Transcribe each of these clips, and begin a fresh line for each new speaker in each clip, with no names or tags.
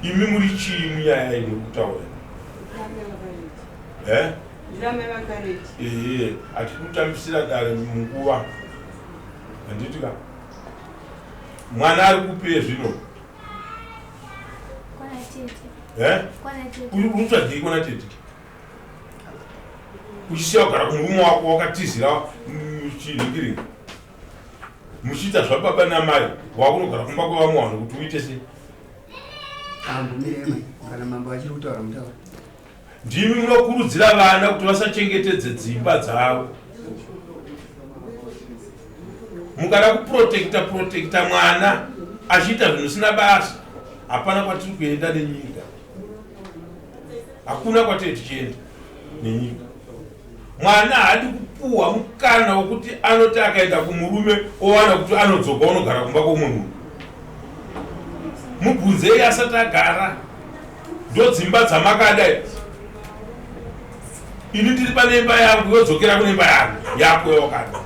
Imi muri chii munyaya iyi muri kutaura? Eh? Ehe, hatidi kutambisira dare munguva. Handiti ka? Mwana ari kupi zvino? Eh? Uri kutsvagei kwana tete? Uchisiya kugara kumurume wako wakatizira chinhingiringi. Muchiita zvababa namai, wakunogara kumba kwevamwe vanhu kuti uite sei?
Kana mambo achiri kutaura mutaura.
Ndimi munokurudzira vana kuti vasachengetedze dzimba dzavo. Mukada kuprotecta protecta mwana achiita zvinhu zvisina basa, hapana kwatiri kuenda nenyika. Hakuna kwatiri tichienda nenyika. Mwana haadi kupuhwa mukana wekuti anoti akaenda kumurume owana kuti anodzoka onogara kumba kweumwe munhu. Mubvunzei asati agara. Ndodzimba dzamakada idzi. Ini ndiri pane imba yangu yodzokera kune imba yangu yako yawakada.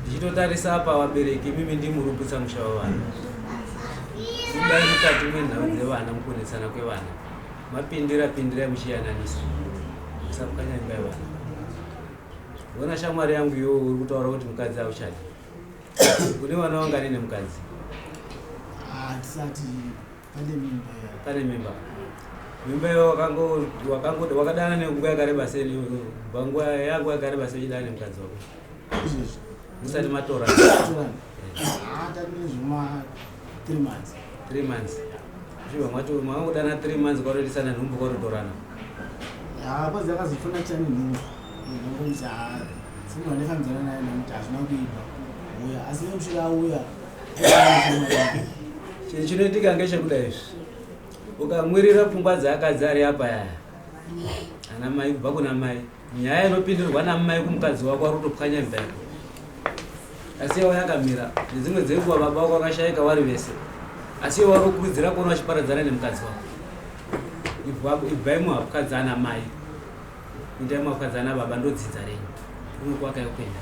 Ndichitotarisa apa vabereki imimi ndimuruputsa musha wevana. Budai mukati menhau dzevana mukunetsana kwevana. Mapindira pindirai muchiyananisa. Musapwanya imba yevana. Wona shamwari yangu iwe uri kutaura kuti mukadzi auchadi. Une vana vangani nemukadzi?
Hatisati pane mimba.
Pane mimba. Mimba iyo wakango wakango wakadana nenguva yakareba sei kubva nguva yangu yakareba sei uchidana nemukadzi wako?
Izvezvi.
Musati matora.
Matora. Ah, tati zvima 3 months.
3 months. Zviva mati makangodana 3 months kwatoitisana nhumbu kwatotorana.
Ya, kwazi akazofuna chani nhumbu. Ndangomti ah, semunhu andifambidzana naye ndamuti hazvina kuipa. Uya, asi nemushure auya.
Chinhu chinoitika ngechekuda izvi. Ukamwirira pfungwa dzeakadzi ari apa yaya. Ana mai kubva kuna mai. Nyaya inopindirwa namai kumukadzi wako ari kutopwanya imba yako. Asi iwe yakamira nedzimwe dzenguva baba wako akashaika wari vese. Asi iwe wari kukurudzira kuona vachiparadzana nemukadzi wako. Ibvai muhapwa dzana mai. Indai muhapwa dzana baba ndodzidza renyu. Unokwaka yokuenda.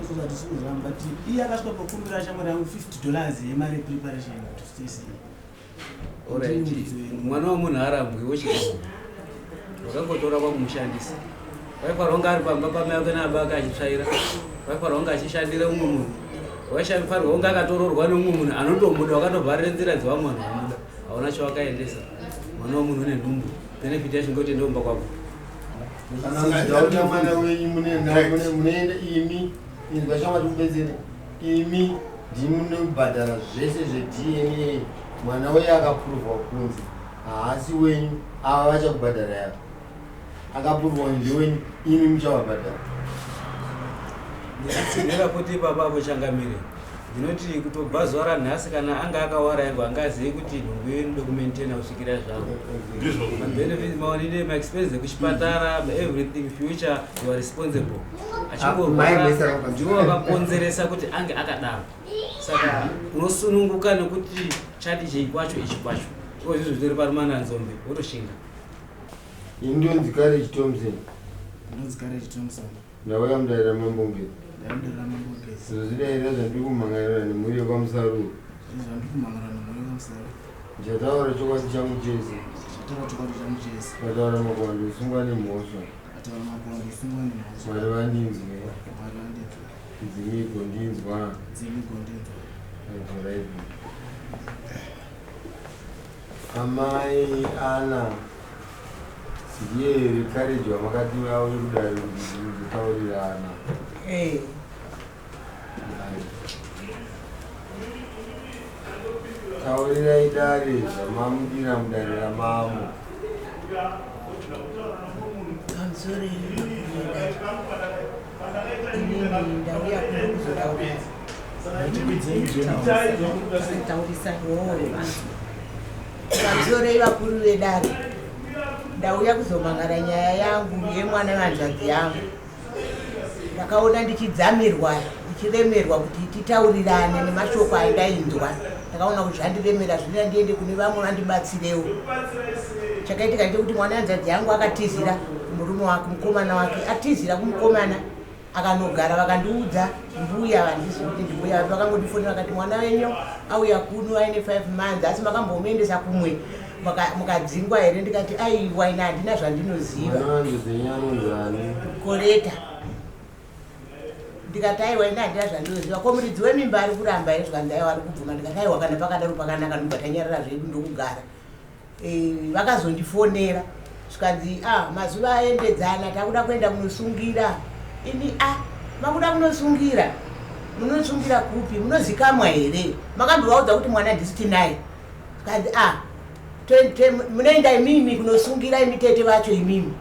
Izvo hatisi kuzviramba but iye akasvika pakumbira shamwari yangu 50 dollars yemari yepreparation kuti stay
Alright. Mwana wemunhu arambwi wochii. Wakangotora kwakumushandisa. Waifanira kunge ari pamba pamai wake naaba ake achitsvaira. Waifanira kunge achishandira umwe munhu. Waifanirwa kunge akatororwa neumwe munhu anotomuda wakatovharira nzira dzevamwe vanhu vanomuda. Hauna chawakaendesa. Mwana wemunhu une nhumbu. Benefit yacho ngekuti ndomba kwako.
Kana muchida mwana wenyu munoenda imi inzwa shamwari mubetsere imi ndimi munobhadhara zvese zveDNA mwana uye akapuruvwa kunzi haasi wenyu ava vachakubhadhara yavo akapuruvwa ndewenyu imi muchavabhadhara.
Ndichitsinhira futi ipapa apo changamire ndinoti kutobva zuva ranhasi kana anga akawarairwa anga azive kuti nhumbu iyo inoda kumaintaina kusvikira zvavo mabenefits maonine maexpense ekuchipatara everything future you are responsible achingorwara ndiwo wakakonzeresa kuti ange akadaro saka unosununguka nekuti chati chii kwacho ichi kwacho iko zvizvo zvitori parumananzombe wotoshinga.
Ini ndonzi Courage Thompson.
Ndonzi Courage Thompson.
Ndauya mudare raMambo Ngezi.
Ndauya mudare raMambo Ngezi.
Kuzozvidairira zvandiri kumhan'arira nemhuri yekwaMusaruro.
Zvandiri kumhan'arira nemhuri yekwaMusaruro.
Ndichataura chokwadi changu chese.
Ndichataura chokwadi changu chese.
Vataura makuhwa ndosungwa nemhosva.
Vataura makuhwa ndosungwa nemhosva.
Mwari vandinzwe.
Mwari vandinzwe.
Nzimi igondinzwa.
Nzimi igondinzwa.
Right. Amai Anna ndiye here Courage wamakati vauye kudare kuti muzotaurirana?
Eh.
Taurirai dare zvamamudira mudare ramambo.
Pamusoro yenyu inini ndauya kuno kuzotaura taurisa pamusoro vakuru vedare ndauya kuzomangara nyaya yangu yemwana wehanzvadzi yangu ndakaona ndichidzamirwa ndichiremerwa kuti titaurirane nemashoko aindainzwa ndakaona kuti zvandiremera zvinoda ndiende kune vamwe vandibatsirewo chakaitika ndechekuti mwana wehanzvadzi yangu akatizira kumurume wake mukomana wake atizira kumukomana. Akanogara vakandiudza mbuya vandizivi kuti ndimbuya vapi, vakangondifonera vakati mwana wenyu auya kuno aine 5 months, asi makambomuendesa kumwe mukadzingwa here? Ndikati aiwa, ina handina zvandinoziva.
Mwana wanjodzenyu anonzi ani?
Koreta. Ndikati aiwa, ina handina zvandinoziva. Ko muridzi wemimba ari kuramba here? Zvikanzi aiwa, ari kubvuma. Ndikati aiwa, kana pakadaro pakanaka. Ndobva tanyarara zvedu ndokugara. Vakazondifonera zvikanzi ah, mazuva aendedzana, takuda kuenda kunosungira. Ini ah, makuda kunosungira? Munosungira kupi? Munozikamwa here? Makambovaudza kuti mwana ndisi tinaye? Zvikanzi ah, munoenda imimi kunosungira, imi tete vacho imimi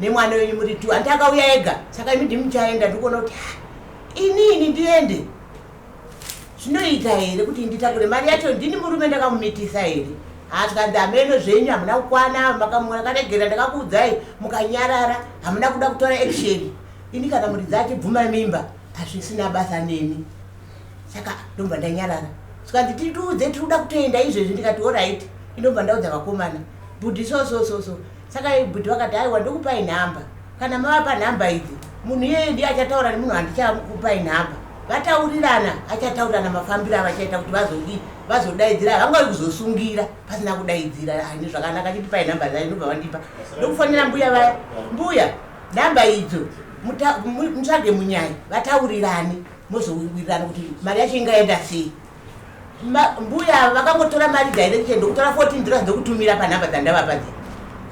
nemwana wenyu muri tu, hanti akauya ega, saka imi ndimuchaenda. Ndikuona kuti ah, inini ndiende zvinoita here kuti nditakure mari yacho? Ndini murume ndakamumitisa here? Zvikanzi hameno zvenyu, hamuna kukwana, makaregera ndakakuudzai mukanyarara, hamuna kuda kutora action. Ini kana muridzi achibvuma mimba hazvisina basa neni, saka ndobva ndanyarara. Zvikanzi titiudze, tiri kuda kutoenda izvezvi. Ndikati alright. Indobva ndaudza vakomana bhudhi so so so so. Saka bhudhi vakati aiwa, ndokupai nhamba. Kana mavapa nhamba idzi, munhu iyeye ndiye achataura nemunhu handichakupai nhamba, vataurirana, achataurirana mafambiro avachaita kuti vazodii, vazodaidzira. Havangari kuzosungira pasina kudaidzira. Ani zvakanaka, chitipai nhamba dzayo. Ndobva vandipa, ndokufonera mbuya vaya. Mbuya, nhamba idzo, mutsvage munyai, vataurirane, mozowirirana kuti mari yacho ingaenda sei. Mbuya vakangotora mari direction, ndokutora $14 ndokutumira panhamba dzandavapa dzi.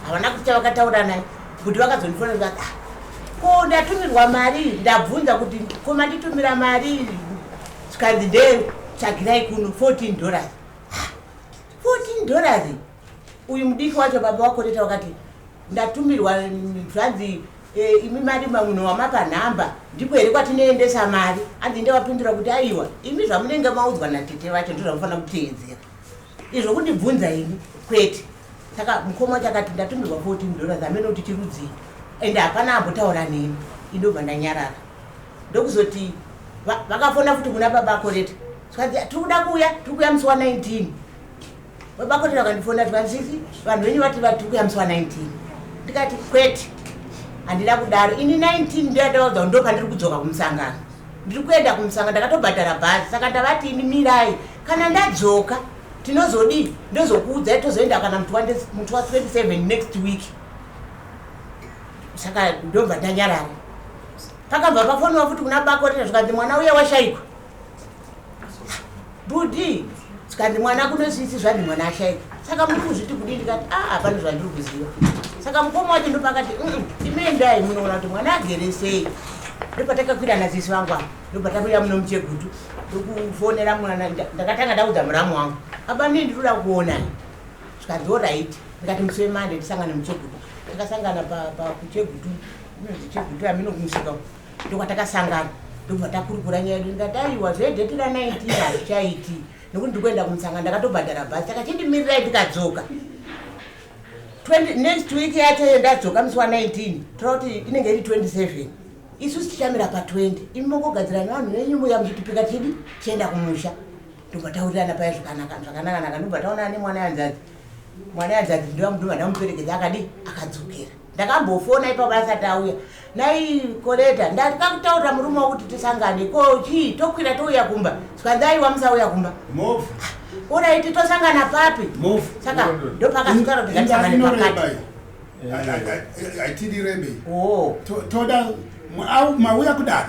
Havana kuti chavakataura naye kuti vakazondifonera vakati ah, ko ndatumirwa mari. Ndabvunza kuti ko manditumira mari? Zvikanzi ndetsvagirai kuno $14. $14. Uyu mudiki wacho, baba waKoreta, wakati ndatumirwa zvanzi imi mari munhu wamapa nhamba ndiko here kwatinoendesa mari? Anzi ndewapindura kuti aiwa, imi zvamunenge maudzwa natete vacho ndozvamufanira kuteedzera, izvo kundibvunza ini kwete. Saka mukoma wacho akati ndatumirwa $14, hamene kuti chirudzii, ende hapana ambotaura neni. Indobva ndanyarara. Ndokuzoti vakafona futi kuna baba Koreta, zvikanzi tiri kuda kuuya, tiri kuuya musi wa19. Baba Koreta vakandifona, zvikanzi sisi, vanhu venyu vati tiri kuuya musi wa19. Ndikati kwete, handida kudaro ini. 19 ndoyandavaudza ndo pandiri kudzoka kumusangano, ndiri kuenda kumusangano, ndakatobhadhara bhazi. Saka ndavati ini mirai, kana ndadzoka tinozodii, ndozokuudzai, tozoenda kana muti wa27 next week. Saka ndobva ndanyarara. Pakabva pafoniwa futi kuna baKoreta, zvikanzi mwana uya washaikwa. Bhudhi, zvikanzi mwana kunosisi, zvanzi mwana ashaikwa, saka muri kuzviti kudii? Ndikati a, hapana zvandiri kuziva. Saka mukoma wacho ndopakati imendai munoona kuti mwana agere sei. Ndopatakakwira nasisi vangu apa, ndobva takuya muno muChegutu, ndokufonera mwana. Ndakatanga ndaudza muramu wangu, aba nii ndinoda kuonani. Zvikanzi alright. Ndikati musi weMonday tisangane muChegutu. Takasangana pakuChegutu, inonzi Chegutu amino kumusika uko, ndokwatakasangana, ndobva takurukura nyaya yedu. Ndikati aiwa, zvedate ra19 hazvichaiti nekuti ndiri kuenda kumusangano, ndakatobhadhara bhasi, saka chindimirirai ndikadzoka 20 next week yacho iyo ndadzoka musi wa19, toda kuti inenge iri 27, isusu tichamira pa20, imi mongogadzira nevanhu venyu muya muchitipika chidi tichienda kumusha. Ndobva taurirana paya zvakanaka zvakanaka, ndobva taonana nemwana yanzadzi. Mwana yanzadzi ndobva ndamuperekedza, akadi akadzokera. Ndakambofona ipapo asati auya, nai Koreta, ndakakutaurira murume wakuti tisangane, ko chii, tokwira touya kumba? Zvikanzi aiwa, musauya kumba.
Move.
Alright, tosangana papi?
Move.
Saka ndopakazitaura kuti ngatisangane pakati.
Haitidi rebe.
Oh.
Toda mauya kudaro.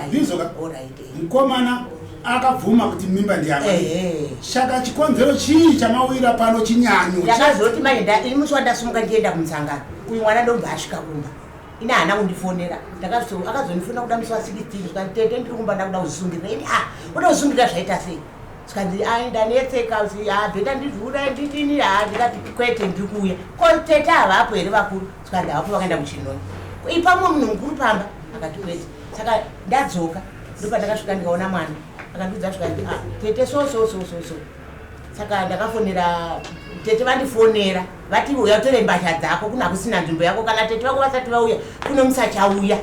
Ndizvoka?
Alright.
Mukomana akabvuma kuti mimba ndiyako.
Ehe.
Saka chikonzero chii chamauyira pano chinyanyo?
Ndakazoti manje ini musi wandasimuka ndienda kumusangano, uyu mwana ndobva asvika kumba. Ini haana kundifonera. Akazondifonera kuda musi wa16, zvikanzi tete, ndiri kumba, ndakuda kuzvisungirira. Ini a uda kuzvisungirira zvaita sei? Zvikanzi ai, ndanetseka, a better ndizviuraye ndidini. Ha, ndikati kwete, ndiri kuuya. Ko tete havapo here vakuru? Zvikanzi havapo, vakaenda kuChinoni. Ipamwe munhu mukuru pamba? Akati kwete. Saka ndadzoka, ndopandakasvika ndikaona mwana akandiudza, zvikanzi ah, tete so so so so so. Saka ndakafonera tete, vandifonera vati uya utore mbatya dzako, kuna kusina nzvimbo yako kana tete vako vasati vauya kuno, musachauya.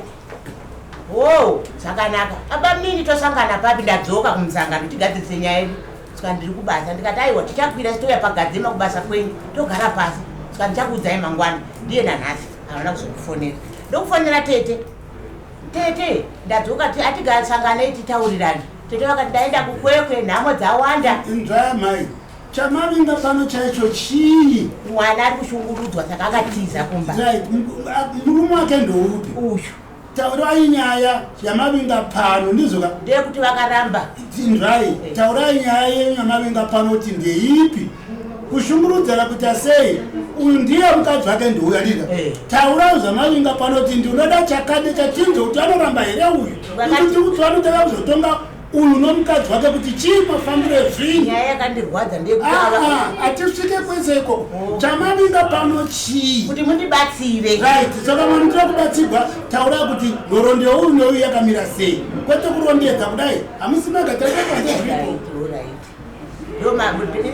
O, zvakanaka. Aba mini tosangana papi ndadzoka kumusangano tigadzirise nyaya yedu? Saka ndiri kubasa. Ndikati aiwa, tichakwira sitouya pagadzema kubasa kwenyu, togara pasi. Saka ndichakuudzai mangwana. Ndiye nanhasi havana kuzokufonera. Ndokufonera tete. Tete, ndadzoka atigasanganei titaurirane. Tete vakati ndaenda kuKwekwe, nhamo dzawanda.
Inzwai amai, chamavinga pano chaicho chii?
Mwana ari kushungurudzwa saka akatiza kumba.
Right, murume wake ndoupi?
Uyu.
Taurai nyaya yamavinga pano, ndizvo ka?
Ndeyekuti vakaramba.
Inzwai, taurai nyaya yenyu yamavinga pano kuti ndeipi? Kushungurudzana kuita sei? Uyu ndiye mukadzi wake ndouyu andika. Taurai zvamavinga pano kuti ndinoda chakati chachinzo kuti anoramba here uyu? Kuti kuti vanotanga kuzotonga uyu nomukadzi wake kuti chii mafambiro ezvinhu.
Nyaya yakandirwadza ndeyekuti
Hatisvike kwese ikoko. Chamavinga pano chii?
Kuti mundibatsire.
Right, saka vanotira kubatsirwa taurai kuti nhoroondo yeuyu neuyu yakamira sei, kwete kurondedza kudai. Hamusi mega taitapanze zviripo.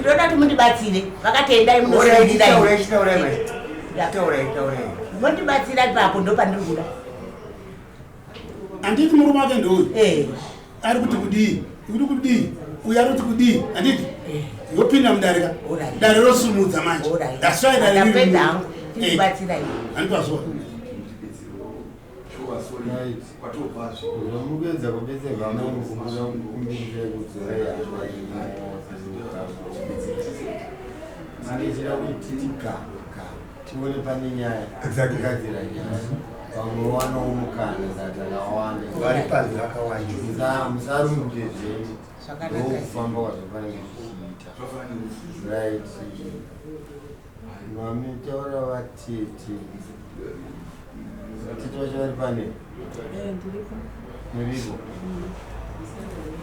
Ndoda kuti mundibatsire. Vakati endai munosungirira.
Taurai, taurai, mai. Taurai, taurai.
Mundibatsira ipapo ndopandiri kuda.
Handiti murume wake ndouyu ari kuti kudii, uri kudii, uyu ari kuti kudii, handiti yopinda mudare ka, dare rosumudza manje. That's why dare riri
Ndapedza hangu.
Tindibatsirai. Handipazvo.
Zvamupedza kubetserwa mai, kumbirira kudzora manechera kuti tigaka tione pane nyaya kugadzira nyaya, vamwe wanawo mukana saka takawanda.
Vari panze vakawanda.
Musarumbuke zvenyu.
Zvakanaka.
Ndokufamba kwazvafanenge zvichiita. Right, mamitaura vatete. Vatete vacho vari pane? Muripo?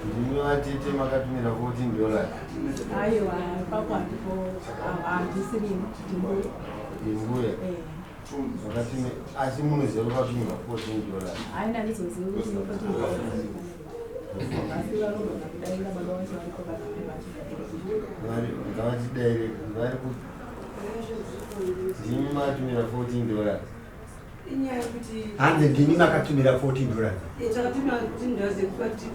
Ndimi vatete makatumira $14?
Aiwa, ipapo handipo, handisirimo, ndimbuya.
Ndimbuya asi munoziva kuti vatumirwa $14?
Haina, handizozivi kuti $14, asi vanogona kudaira baba vacho varipo kana mai vacho.
Ngavatidaire vari ku. Ndimi makatumira $14?
Inyaya yekuti
Hanzi ndini makatumira $14?
Takatumira $14 yekuti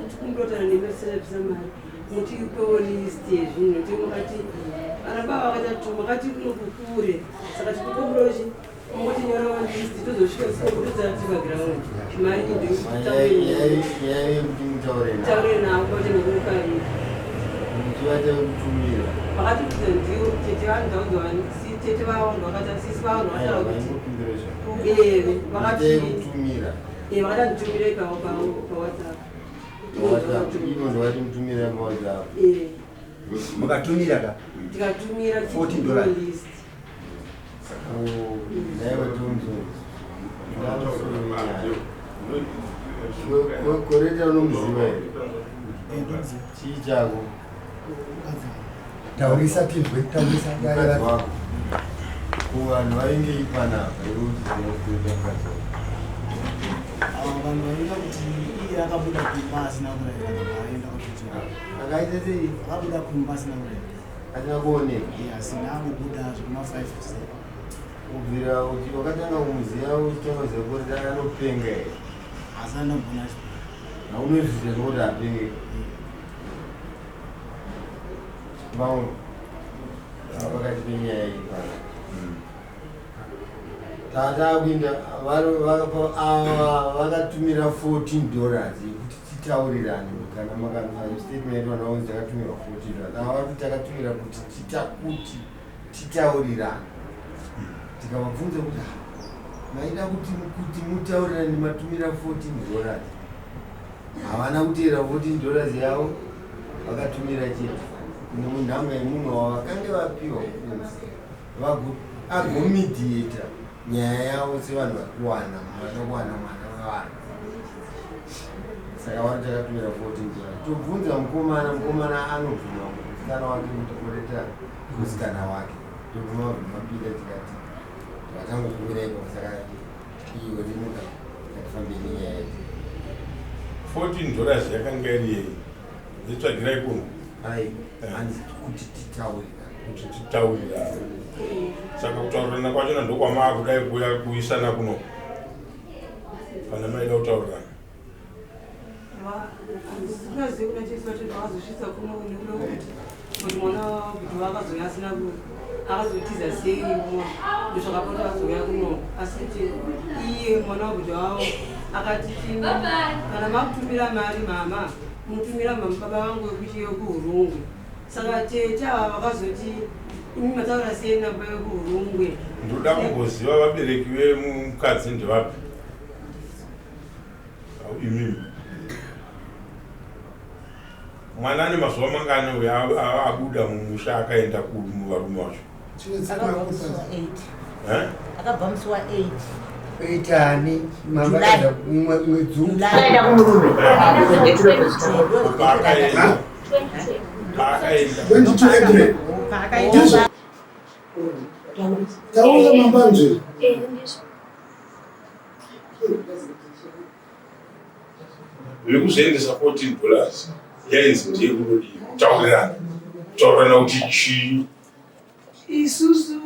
tikumbotana nemasebisa mari, mutipewo list yezvinhu. Timukati ana baba vakatatu makati kunokukure, saka tikukumburochi mungotinyorawo list, tozosvika tikokutodzati background mari.
Nyaya yekuti mutaure navo.
Taure navo kwete nekukarira.
Muchivata vekutumira.
Vakatibvunza, ndiwo tete vanhu, taudzwa tete vavo vakati sisi vavo vakataura kuti
Vaingokumbira zva
vakati
yekutumira.
Vakanditumira ipapo paWhatsApp.
WhatsApp ivo ndovati mutumira paWhatsApp.
Mukatumira ka?
Tikatumira.
$14.
List.
Naiwe Thompson, koreta unomuziva here? Chii chako?
Taurisa tinzwe, taurisa.
Mukadzi wako. Kuvanhu vainge ipanapa iwe uchiziva kuti mukadzi wako?
Ava vanhu vanoita kuti iye akabuda kumba asina kurayira, akabva aenda kuPretoria.
Akaita sei?
Akabuda kumba asina kurayira.
Asina kuoneka?
Iye asina, angobuda zvekuma 5.
Kubvira uchi wakatanga kumuziva, uchitanga kuziva kuti anopenga here?
Asi andambona.
Haunozviziva zvokuti apenge vamwe pakati penyaya iyi pana tata kuinda ava vakatumira $14 yekuti titaurirane. Kana makastatement vanaonzi takatumirwa $14, ava vari kuti takatumira kuti titakuti titaurirane. Tikavabvunza kuti, "Ah, maida kuti mutaurirane, matumira $14?" Havana kuteera $14 yavo, vakatumira chete nemunhamba yemunhu wavakange vapiwa kunzi agomediata nyaya yavo sevanhu vari kuwana, vada kuwana mwana wevanhu. Saka vari takatumira $14. Tobvunza mukomana, mukomana anobvuma musikana wake kuti koreta musikana wake. Tobvuma mapinda, tikati vatangokumira ipapo. Saka iwe rimuka, ngatifambei nenyaya yedu.
$14 yakanga iri yei? Yetsvagirai kuno.
Ai, hanzi kuti titaurirane.
Kuti titaurirane. Saka kutaurirana kwachona ndokwamaa kudai kuuya kuisana kuno kana maida kutaurirana?
Handingazivi kuna chese vacho, ndakazosvitsa kuno nekuda kuti Kuti mwana kuti wakazouya asina akazotiza sei ndozvakapa kuti azouya kuno. Asi kuti iye mwana wakuti wavo akati kana makutumira mari mama munotumira mama baba vangu vekuchiyo kuHurungwe. Saka tete ava vakazoti imi mataura sei namba yekuHurungwe.
Ndoda kumboziva vabereki vemukadzi ndevapi imimi. Mwana ane mazuva mangani uyo abuda mumusha akaenda kuvarume vacho?
Akabva musi wa 8.
Eitani mwedzi
Akaenda kumurume.
Paakaenda. Paakaenda.
22 April.
Paakaenda.
Taura mambanzve.
Vekuzoendesa 14 dollars yainzi ndiye kunodii kutaurirana kutaurirana kuti chii?
Isusu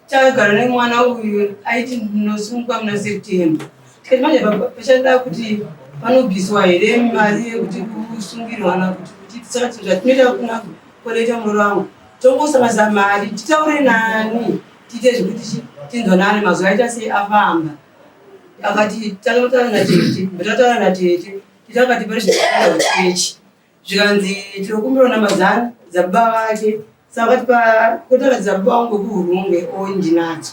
tagara nemwana uyu aiti ndinosungwa muna September. Tikati manje pachada kuti panobviswa here mari yekuti kusungirwana kuti kuti saka zvatinoita kuna koleta muroora wangu tongosanganisa mari titaure nani tiite zvekuti tinzwanane mazuva aita sei afamba. Akati takataura natete, tataura natete, tete akati pane zvinoda kuchechi. Zvikanzi tinokumbira namba dzani dzababa vake. Saka vakati kutaura dzababa vangu vekuHurungwe o ndinadzo.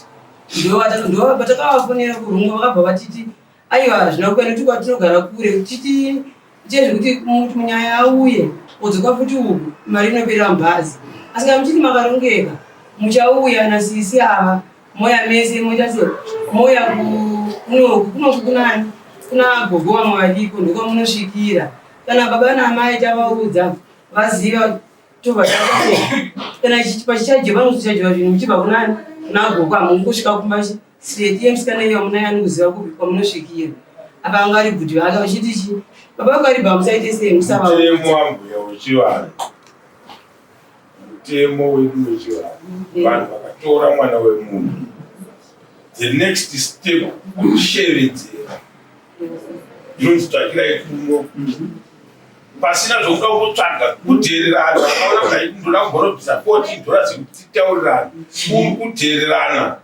Ndo patakavafonera kuHurungwe vakabva vatiti aiwa hazvina kuenda nekuti kwatinogara kure titi tiite zvekuti munyaya auye odzoka futi uku mari inopera mubhazi. Asi kana muchiti makarongeka muchauya nasisi ava moya mese moita se moya kunoku kunoku kunani kuna gogo vamwe variko ndokwamunosvikira. Kana baba naamai tavaudza vaziva tobva taita kana pachichajiwa panozochajiwa zvinhu muchibva kunani kuna gogo hamungosvika kumba straight iye musikana iye wamunaya anokuziva kupi kwamunosvikira. Apa anga ari bhudhi vake vachiti chi baba vakaribha musaite sei musavaudza.
Mutemo wambuya wechivanhu, mutemo wedu wechivanhu, vanhu vakatora mwana wemunhu, the next step kushevedzera inonzi tsvakirai kuno pasina zvokuda kutsvaga kudheererana. Vakaona kuti ndoda kumborobvisa 14 dollars kuti titaurirane, kuri kudheererana,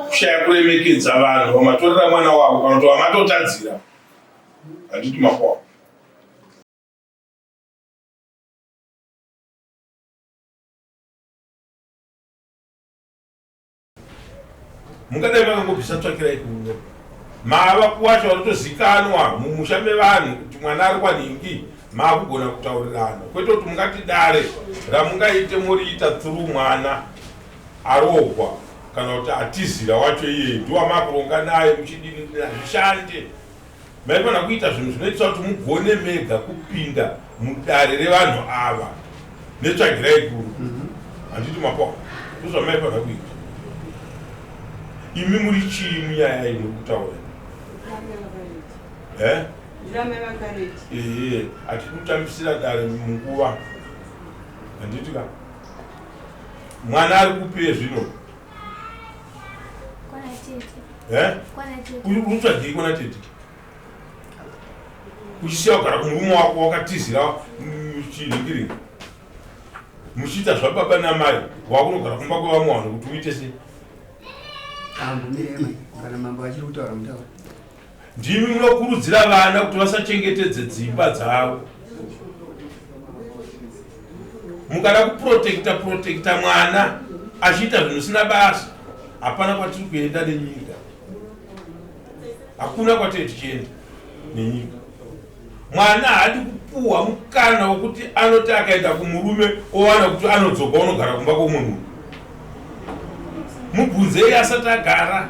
kushaya kuremekedza vanhu vamatorera mwana wavo kana kuti vamatotadzira. Handiti makoa mungadai makangobvisa tsvakirai kuno mava kuwacho vanotozikanwa mumusha mevanhu kuti mwana ari kwanhingi, maakugona kutaurirana, kwete kuti mungati dare ramungaite moriita through mwana arohwa kana kuti atizira wacho iyeye ndiwamakuronga naye muchidini. Hazvishande. Maifanira kuita zvinhu zvinoitisa kuti mugone mega kupinda mudare revanhu ava netsvagirai guru. Handiti mapoa ndozvamaifanira kuita. Imi muri chii munyaya iyi muri kutaura? Eh? Ehe, hatidi kutambisira dare munguva. Handiti ka mwana ari kupi zvino? Eh? Uri kutsvagei kwana tete? Uchisiya kugara kumurume wako wakatizira chinhingiringi muchiita zvababa namai, wakunogara kumba kwevamwe vanhu kuti uite sei?
Ambumire kana mambo achiri kutaura mutaura.
Ndimi munokurudzira vana kuti vasachengetedze dzimba dzavo. Mukada kuprotekta protekta mwana achiita zvinhu zvisina basa, hapana kwatiri kuenda nenyika. Hakuna kwatiri tichienda nenyika. Mwana haadi kupuhwa mukana wekuti anoti akaenda kumurume owana kuti anodzoka onogara kumba kwomumwe munhu. Mubvunzei asati agara.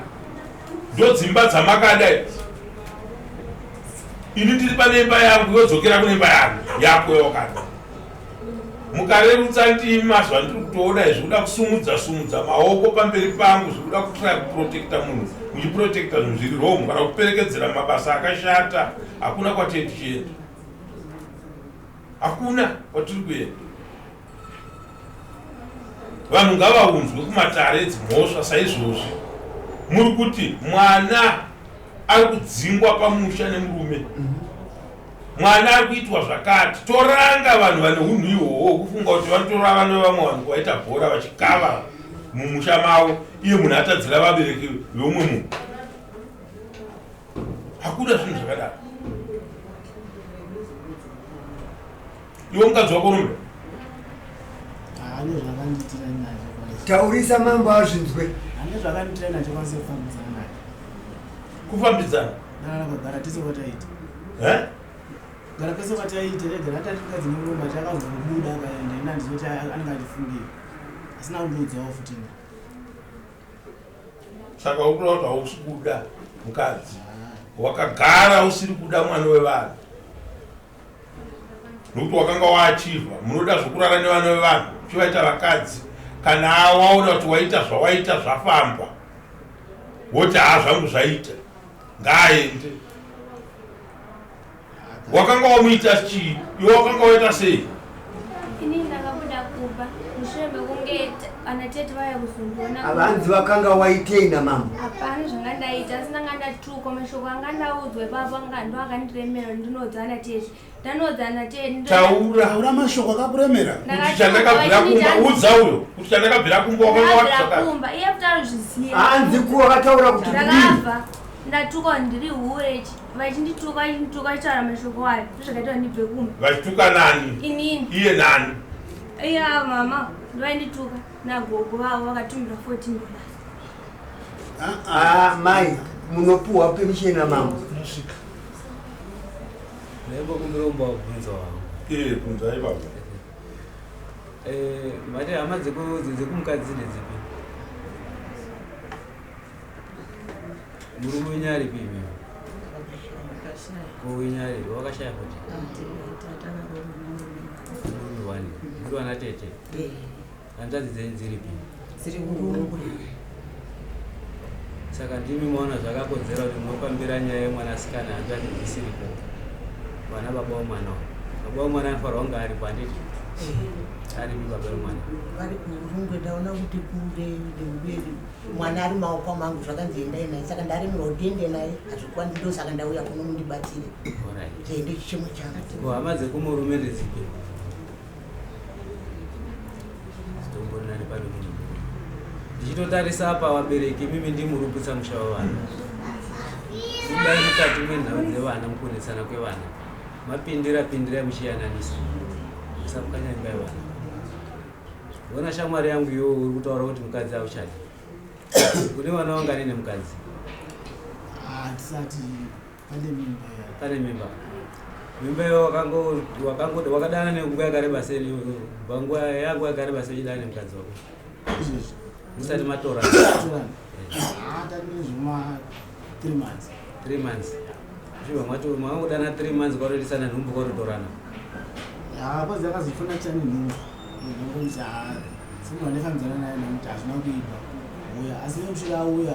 Ndodzimba dzamakada idzi. Ini ndiri pane imba yangu, yodzokera kune imba yangu yako yawakada. Mukarerutsa ndima zvandiri kutoona izvi, kuda kusumudza sumudza maoko pamberi pangu, zvikuda kutraya kuprotekta munhu, muchiprotekta zvinhu zviri wrong kana kuperekedzera mabasa akashata. Hakuna kwatiri tichienda, hakuna kwatiri kuenda. Vanhu ngavaunzwe kumatare edzimhosva saizvozvi. Muri kuti mwana ari kudzingwa pamusha nemurume. Mwana ari kuitwa zvakati. Toranga vanhu vane unhu ihwohwo hwekufunga kuti vanotora vana vevamwe vanhu kuvaita bhora vachikava mumusha mavo iye munhu atadzira vabereki veumwe munhu. Hakuna zvinhu zvakadaro. Iwe mukadzi wako unomuda?
Ane zvakandiitira nacho.
Taurisa mambo azvinzwe.
Ane zvakandiitira nacho kwanise kufambidzana naye.
Kufambidzana?
Nana kugara tese kwataita.
Eh?
Kugara kwese kwataita rega ratati mukadzi nemurume achakazobuda akaenda ina ndizoti anenge achifungei. Asina kundiudzawo futi.
Saka ukuda kuti hausi kuda mukadzi. Wakagara usiri kuda mwana wevanhu. Nokuti wakanga waachivha munoda zvokurara nevana vevanhu uchivaita vakadzi kana waona kuti waita zvawaita zvafamba woti haa zvangu zvaita ngaaende wakanga wamuita chii iwe wakanga waita sei
Ini ndakabuda kumba mushure mekunge ana tete vauya kuzondiona.
Havanzi vakanga waitei namambo?
Hapana zvanga ndaita asi ndanga ndatukwa mashoko anga ndaudzwa ipapo anga ndo akandiremera ndinoudza ana tete. Ndanoudza ana tete.
Taura.
Taura mashoko akakuremera.
Kuti chandakabvira kumba udza uyo kuti chandakabvira kumba wakanga wati
Ndakabvira kumba iye futi anozviziva.
Hanzi ku wakataura kuti kudii?
Ndakabva ndatukwa ndiri hure vachindituka vachindituka vachitaura mashoko ayo ndozvakaita kuti ndibve kumba.
Vachituka nani?
Inini.
Iye nani?
Iye mama ndovaindituka nagogo vavo vakatumirwa 14 dollars.
Ah, mai munopuhwa permission namambo.
Nosvika. Ndaimbokumbira kumbabvunza wangu.
Eh, bvunzai baba.
Eh, mati hama dzekumukadzi ndedzipi? Murume wenyu aripi imi? Ko wenyu aripi? Wakashaya kuti? Murume wani? Muri vana tete? Hanzvadzi dzenyu dziripi?
Dziri kuRungwe.
Saka ndimi maona zvakakodzera kuti munofambira nyaya yemwanasikana hanzvadzi dzisiripo. Vana baba vomwana uyu. Baba vomwana anofanirwa kunge aripo handiti? Aripi baba vemwana?
Vari kuRungwe ndaona kuti kure neubedu mwana ari maoko mangu zvakanzi endai naye saka ndaremerwa kuti ndiende naye hazvikwani ndosaka ndauya kuno mundibatsire.
Alright.
Ende chichemo changu.
Ko hama dzekumurume ndedzipi? Zitombori nani pane munhu. Ndichitotarisa apa vabereki imimi ndimuruputsa musha wevana. Budai mukati menhau dzevana mukunetsana kwevana. Mapindira pindirai muchiyananisa. Musapwanya imba yevana. Wona shamwari yangu iyoyo uri kutaura kuti mukadzi auchadi. Une vana vangani nemukadzi?
Hatisati pane mimba.
Pane mimba. Mimba iyo wakango wakango wakadana nenguva yakareba sei kubva nguva yangu yakareba sei uchidana nemukadzi wako?
Izvezvi.
Musati matora.
Matorana. Ah, tane zvuma 3 months.
3 months. Zviba mwato mwangodana 3 months kwatoitisana nhumbu kwatotorana.
Ah, kwazi akazofuna chani nhumbu. Ndongomti ah, semunhu andifambidzana naye ndamuti hazvina kuipa. Uya, asi nemushure auya.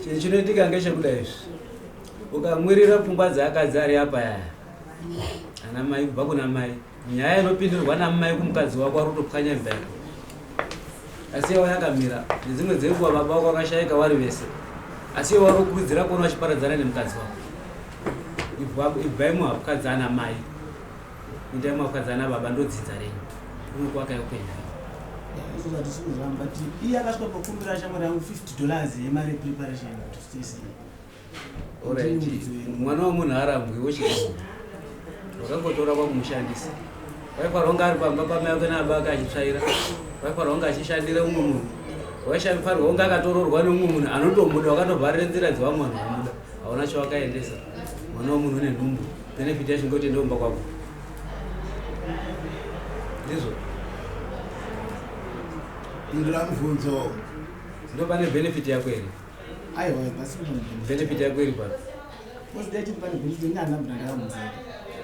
Chinhu chinoitika ngechekuda izvi. Ukamwirira pfungwa dzeakadzi ari apa yaya. Ana mai kubva kuna mai. Nyaya inopindirwa namai kumukadzi wako ari kutopwanya imba yako. Asi iwe yakamira. Nedzimwe dzenguva baba wako akashaika wari vese. Asi iwe wari kukurudzira kuona vachiparadzana nemukadzi wako. Ibvai muhapukadzi ana mai. Indai muhapukadzi ana baba ndodzidza renyu. Unokuvakai upenyu.
Izvo zvatisi kuzvamba ti iye akasvika pakumbira shamwari yangu 50 dollars yemari yepreparation kuti titese.
Alright. Mwana wemunhu arambwi wochii. Wakangotora kwakumushandisa. Waifanira kunge ari pamba pamai vake naaba vake achitsvaira. Waifanira kunge achishandira umwe munhu. Waifanirwa kunge akatororwa neumwe munhu anotomuda wakatovharira nzira dzevamwe vanhu vanomuda. Hauna chawakaendesa. Mwana wemunhu une nhumbu. Benefit yacho ngekuti ende kumba kwako. Ndizvo.
Pindura mubvunzo.
Ndo pane benefit yako here?
Aiwa, basi
Benefit yako iri papi?
Kozi dai tiri pane benefit ini handina kubvira ndakamuziva.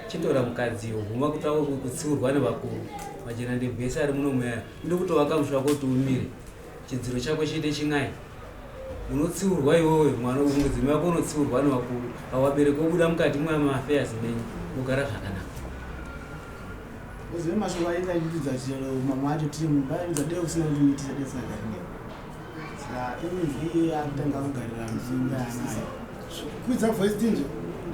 Chitora mukadzi ubvuma kutaura kutsiurwa nevakuru. Majena ndebvu ese ari muno muya. Ude kutovaka musha wako kuti umire. Chidziro chako chiite chin'ai. Unotsiurwa iwewe mwana mudzimai wako unotsiurwa nevakuru. Awabereki wobuda mukati mwemaaffairs menyu mogara zvakanaka.
Kozi mashoko ainge achitiudza chero mamwe acho tiri mumba aiudza dei kusina kundimitisa dei usingagari newe. Saka inonzi iye akutanga kugarira mumba yaanayo.
Kwidza voice tinzwe.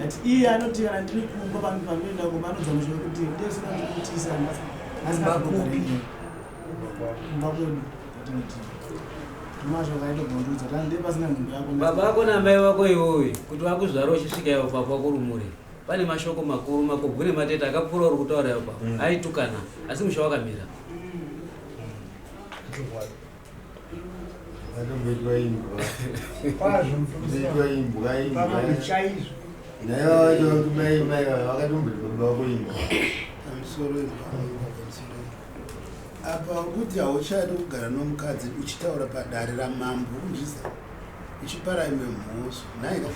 Ndati iye anoti kana ndiri kumba panoenda kumba anodza musho wekuti ndesina ndikutisa
Kumba kupi?
Kumba kwedu kwatinoti. Mashoko aitobvondudza tani ndiye pasina nhumbi yako.
Baba vako namai vako iwowe kuti vakuzvara uchisvika ivo papa kurumure pane mashoko makuru makobvu nematete akapfuura uri kutaura ivo papa aitukana asi musha wakamira.
Vatomboitwa imbwa.
Kwazvo.
Ndoitwa imbwa imbwa.
Pamwe chaizvo.
Naiva vacho kuti mai mai vakatomboitwa baba vako imbwa.
Pamusoro pamusoro apa kuti hauchadi kugara nomukadzi uchitaura padare ramambo unzvisa uchipara imwe mhosva nhaika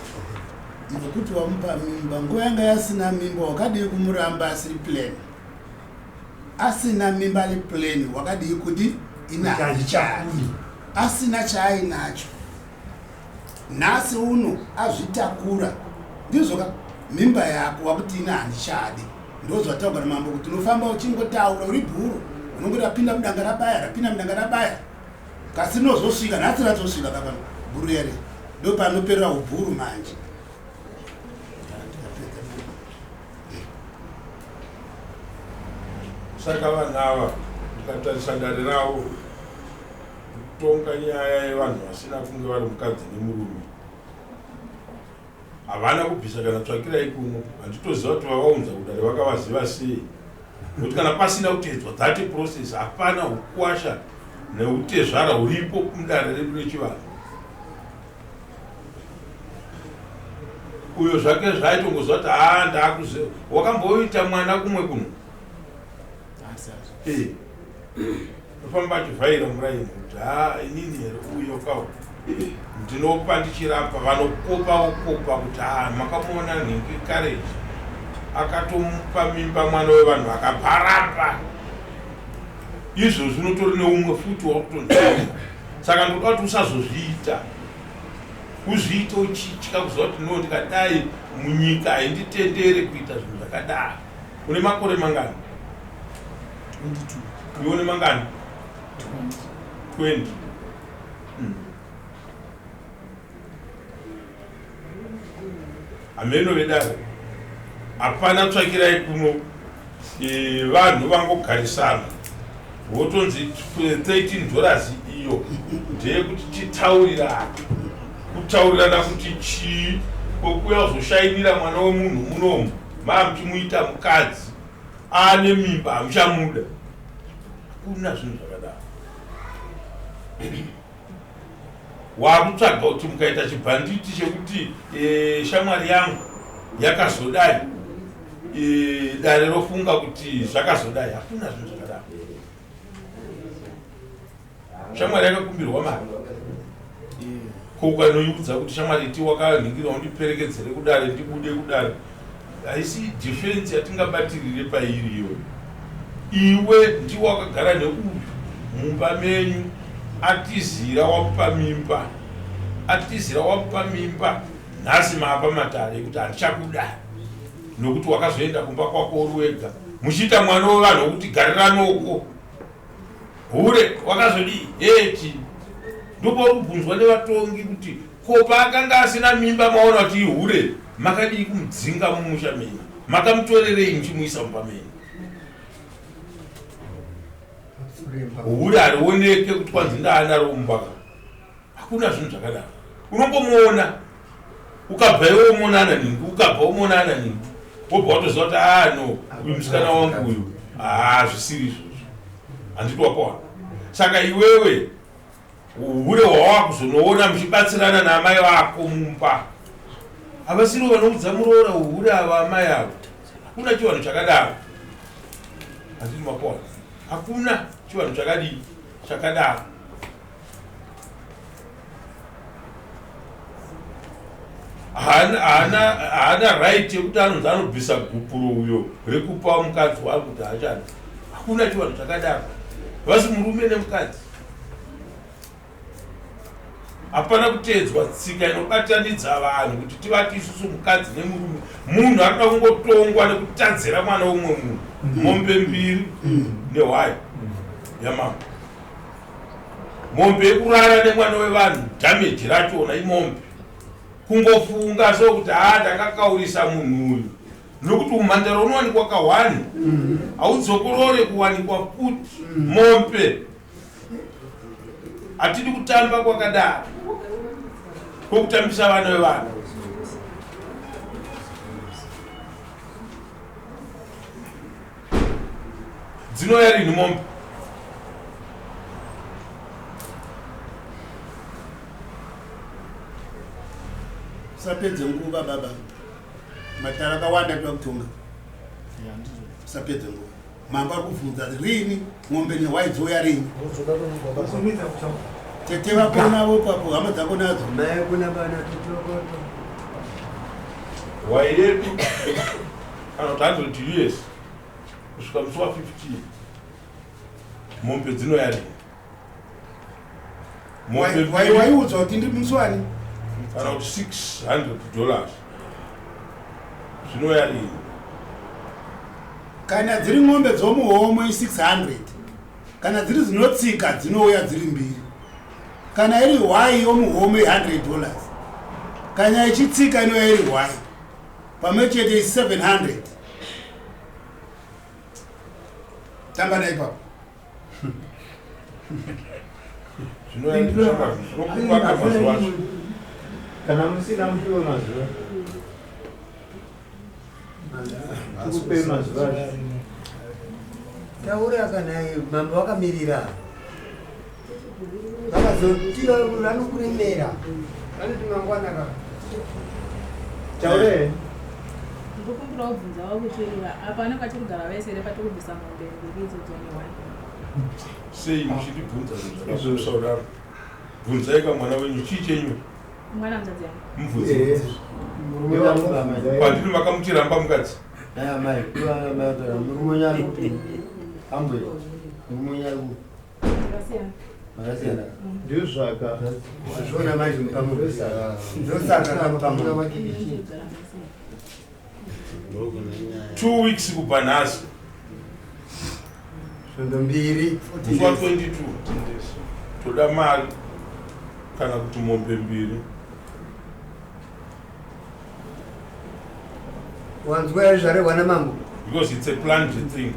nokuti wamupa mimba nguva yanga yasina mimba wakadii kumuramba asiri plan asina mimba ari plan wakadii kuti ina handichadi asina chaainacho nhasi uno azvitakura ndizvoka mimba yako wakuti ina handichadi ndozvataurwa namambo kuti unofamba uchingotaura uri bhuru unongoti rapinda mudanga rabaya rapinda mudanga rabaya kasi rinozosvika nhasi ratosvika kapano bhuru yari ndopanoperera ubhuru manje.
Saka vanhu ava ndikatarisa dare ravo kutonga nyaya yevanhu vasina kunge vari mukadzi nemurume havana kubvisa kana tsvakirai kuno handitoziva kuti vavaunza kudare vakavaziva sei nokuti kana pasina kuteedzwa that process hapana ukwasha neutezvara huripo mudare redu rechivanhu uyo zvake zvaaitongoziva kuti haa ndaakuziva wakamboita mwana kumwe kuno Eh. Ofamba achivhaira muraini kuti haa inini here uyo kawo ndinopa ndichirapa vanokopa vokopa kuti haa makamuona nhingi courage akatomupa mimba mwana wevanhu akaparapa izvozvi unotori neumwe futi wakutonzaa saka ndoda kuti usazozviita uzviite uchitya kuziva kuti no ndikadai munyika hainditendere kuita zvinhu zvakadaro une makore mangani
22.
Iwe une mangani 20. Hameno vedare hapana tsvakirai kuno e, vanhu vangogarisana votonzi 13 dollars iyo ndeyekuti titaurirana kutaurirana kuti chii kokuya kuzoshainira mwana wemunhu munomu maa muchimuita mukadzi ane mimba hamuchamuda hakuna zvinhu zvakadaro wakutsvaga kuti mukaita chibhanditi chekuti e, shamwari yangu yakazodai e, dare rofunga kuti zvakazodai hakuna zvinhu zvakadaro shamwari yakakumbirwa mari ko ukanoiudza kuti shamwari iti wakanhingira undiperekedzere kudare ndibude kudare haisi defense yatingabatirire pairi iyoyo iwe ndiwe wakagara neuyu mumba menyu atizira wamupa mimba atizira wamupa mimba nhasi maapa matare ekuti handichakuda nokuti wakazoenda kumba kwako uri wega muchiita mwana wevanhu wekuti gariranoko hure wakazodii heti ndopauri kubvunzwa nevatongi kuti ko paakanga asina mimba maona kuti ihure makadii kumudzinga mumusha menyu makamutorerei muchimuisa mumba menyu hure harioneke kuti kwanzi ndaanaro mumba ka hakuna zvinhu zvakadaro unongomuona ukabva iwe womonana nhingi ukabva womonana nhingi wobva watoziva kuti ah no uyu musikana wangu uyu haa zvisiri izvozvo handiti wapawana saka iwewe uhure hwawakuzonoona muchibatsirana naamai vako mumba havasirivo vanoudza muroora uhure ava amai avo hakuna chivanhu chakadaro handiti mapawana hakuna chivanhu chakadii chakadaro haana right yekuti anonzi anobvisa gupuro uyo rekupa mukadzi wake kuti haachada hakuna chivanhu chakadaro vasi murume nemukadzi hapana kuteedzwa tsika inobatanidza vanhu kuti tivati isusu mukadzi nemurume munhu anoda kungotongwa nekutadzira mwana womwe munhu mombe mbiri nehwai yamambo mombe yekurara nemwana wevanhu damage rachona imombe. Kungofunga so kuti haa ndakakaurisa munhu uyu nokuti umhandara unowanikwa kahwani haudzokorore kuwanikwa futi mombe. Hatidi kutamba kwakadaro kwokutambisa vana vevanhu. Dzinouya rinhi mombe?
Usapedze nguva baba, matare akawanda toda kutonga. Usapedze nguva. Mambo ari kubvunza rini mombe nehwai dzouya rini. Tete vako navo papo hama dzako nadzo.
Hwai yedu kana kuti 100 US kusvika musi wa 15 mombe dzinouya rini? Mombe
Wai waiudzwa kuti ndi musi wani?
Kana kuti 600 dollars zvinouya rini?
Kana dziri mombe dzomuhomwe 600, kana dziri dzinotsika dzinouya dziri mbiri. Kana iri hwai yomuhomwe 100 dollars, kana ichitsika inouya iri hwai pamwe chete 700. Tamba naipapo.
Zvinouya zvinokuvaka mazuva acho.
Kana musina mupiwe mazuva. Tikupe mazuva acho.
Taura kana mambo vakamirira. Vakazotira vanokuremera. Vanoti mangwana ka.
Taure.
Ndokumbira kubvunza vakuteerera apa anenge achirugara vese here patikubvisa mombe mbiri idzodzo nehwai?
Sei muchindibvunza zvinhu zvakapusa kudaro? Bvunzai kamwana wenyu, chii chenyu?
Mwana hanzvadzi yangu.
Mubvunze.
Murume wangu amai.
Kwandiri makamuchiramba mukadzi.
Dai amai, kuva amai vataura murume wenyu ari kupi? Ambuya. Murume wenyu ari kupi?
Takasiyana.
Makasiyana.
Ndizvaka.
Zvona manje mupamu. Ndosaka kamupamu.
2 weeks kubva nhasi.
Svondo mbiri.
Musi wa 22 toda mari kana kuti mombe mbiri.
Wanzwa here zvarehwa namambo?
Because it's a planned thing.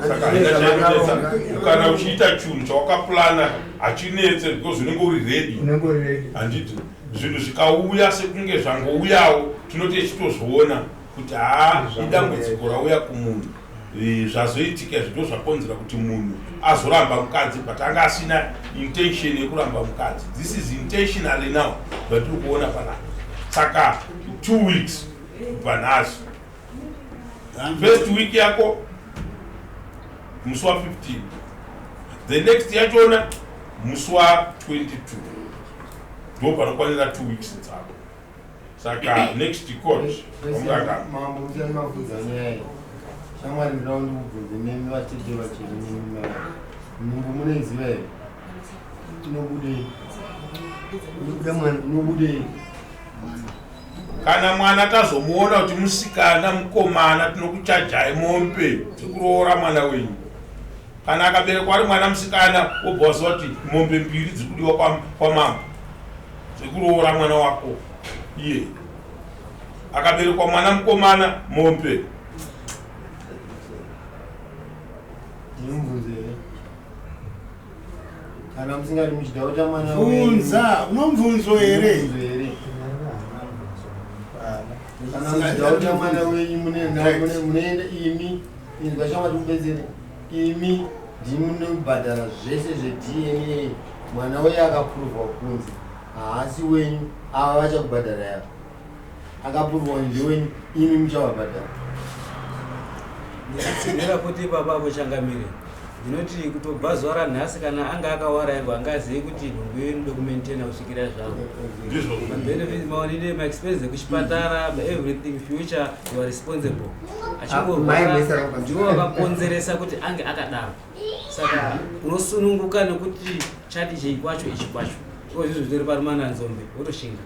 Saka haina chainonetsa. Kana uchiita chinhu chawakaplana hachinetse because unenge uri ready.
Unenge uri ready.
Handiti zvinhu zvikauya sekunge zvangouyawo tinoti tichitozviona kuti haa idambudziko rauya kumunhu. Zvazoitika izvi ndo zvakonzera kuti munhu azoramba mukadzi, but anga asina intention yekuramba mukadzi. This is intentionally now zvatiri kuona panapa. Saka 2 weeks kubva nhasi, first week yako musi wa 15, the next yachona musi wa 22, ndo panokwanira 2 weeks dzako. Saka next court wamurangano.
Mambo musani mabvunza nyaya iyi. Shamwari ndinoda ndikubvunze nemi vatete vachiri nemi mai. Nhumbu munoiziva here? Inobudei?
Inobuda mwana.
Inobudei?
Kana mwana tazomuona kuti musikana mukomana, tinokuchajai mombe dzekuroora mwana wenyu. Kana akaberekwa ari mwana musikana, wobva waziva kuti mombe mbiri dziri kudiwa kwamambo dzekuroora mwana wako iye. Akaberekwa mwana mukomana, mombe.
Ndinobvunze here? Kana musingadi muchida kuita mwana
Bvunza, unomubvunzo here?
Unomubvunzo here? Kana muchida kuita mwana wenyu munoenda imi, inzwa shamwari mubetsere. Imi ndimi munobhadhara zvese zveDNA. Mwana uye akapuruvwa kunzi haasi wenyu, ava vachakubhadhara yavo. Akapuruvwa kunzi ndewenyu, imi muchavabhadhara.
Ndinotsinhira kuti ipapa apo changamire, ndinoti kutobva zuva ranhasi kana anga akawarairwa angazive kuti nhumbu iyo inoda kumaintaina kusvikira zvavo.
Ndizvo.
Mabenefits maonine, maexpense ekuchipatara, everything future you are responsible.
Ah, mai
Achingorwara
Mesa
ndiwo vakakonzeresa kuti ange akadaro. Saka unosununguka nekuti chati chei kwacho ichi kwacho. Iko zvizvo zvitori parumananzombe wotoshinga.